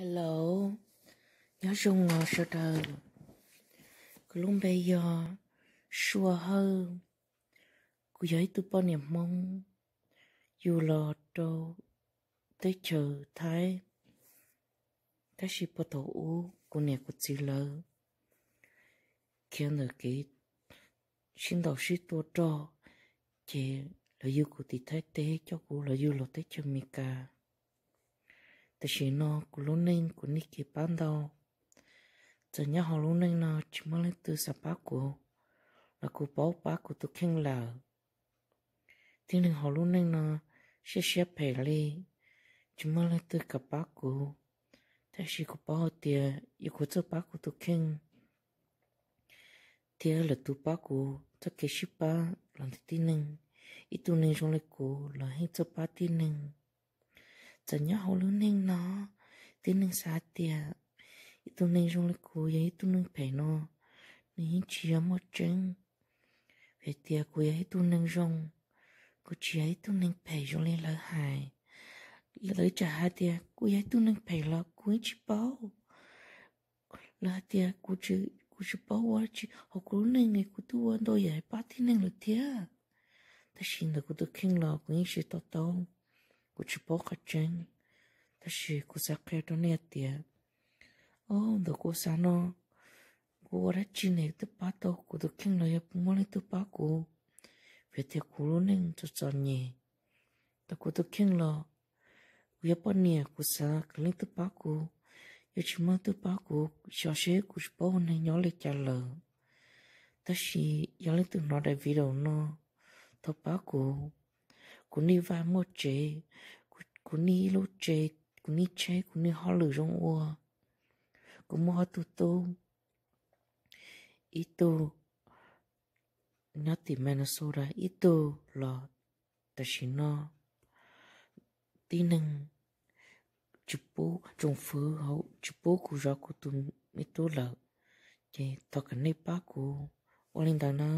Hello, nyob zoo os sawv daws. Kuv lub npe yog Sua Hawj. Kuv yog ib tug poj niam Hmoob, yug los rau teb chaws Thaib, tab sis puag thaum ub kuv niam kuv txiv lawv khiav ntawm kev sib ntaus sib tua rog, ces lawv yug kuv tim Thaib teb, coj kuv los yug los teb chaws Amelikas. Tam sim no kuv lub neej kuv nij kev pab ntau. Txawm nyob hauv lub neej no tsis muaj leej twg xav pab kuv, los kuv paub pab kuv tus kheej lawm. Tib neeg hauv lub neej no siab siab phem li, tsis muaj leej twg kam pab kuv, tab sis kuv paub hais tias yog kuv txawj pab kuv tus kheej thiab lwm tus pab kuv txoj kev sib pab los ntawm tib neeg, ib tug neeg zoo li kuv los yeej txawj pab tib neeg. Txawm nyob hauv lub neej no, tib neeg xav hais tias ib tug neeg zoo li kuv yog ib tug neeg phem no, nws yeej tsis yog muaj tseeb. Vim tias kuv yog ib tug neeg zoo, kuv tsis yog ib tug neeg phem zoo li lawv hais. Lawv tsam hais tias kuv yog ib tug neeg phem los kuv yeej tsis paub. Lawv hais tias kuv tsis paub ua tsi, hauv kuv lub neej ne kuv twb ua ntau yam pab tib neeg lawm thiab. Tab sis ntawm kuv tus kheej los kuv yeej siv to taub, kuv tsis paub qhov tseeb. Tab sis kuv xav qhia rau nej tias, o, ntawm kuv xav no, kuv ua dab tsi ne twb pab tau kuv tus kheej los yog puas muaj leej twg pab kuv? Vim tias kuv lub neej txom txom nyem, ntawm kuv tus kheej los kuv yog poj niam kuv xav kom leej twg pab kuv, yog tsis muaj leej twg pab kuv xyov seb kuv tsis paub ua neeg nyob li cas lawm. Tab sis yog leej twg hnov daim video no, thov pab kuv. Kuv nij vaj muaj tsev, kuv nij ib lub tsev, kuv nij tsheb, kuv nij hauj lwm zoo ua. Kuv muaj ob tug tub, ib tug nyob tim Minnesota, ib tug los tam sim no tib neeg tsis pub, tsoom fwv hauv tsis pub kuv zov kuv tus me tub lawm, ces thov kom nej pab kuv ua li ntawd na.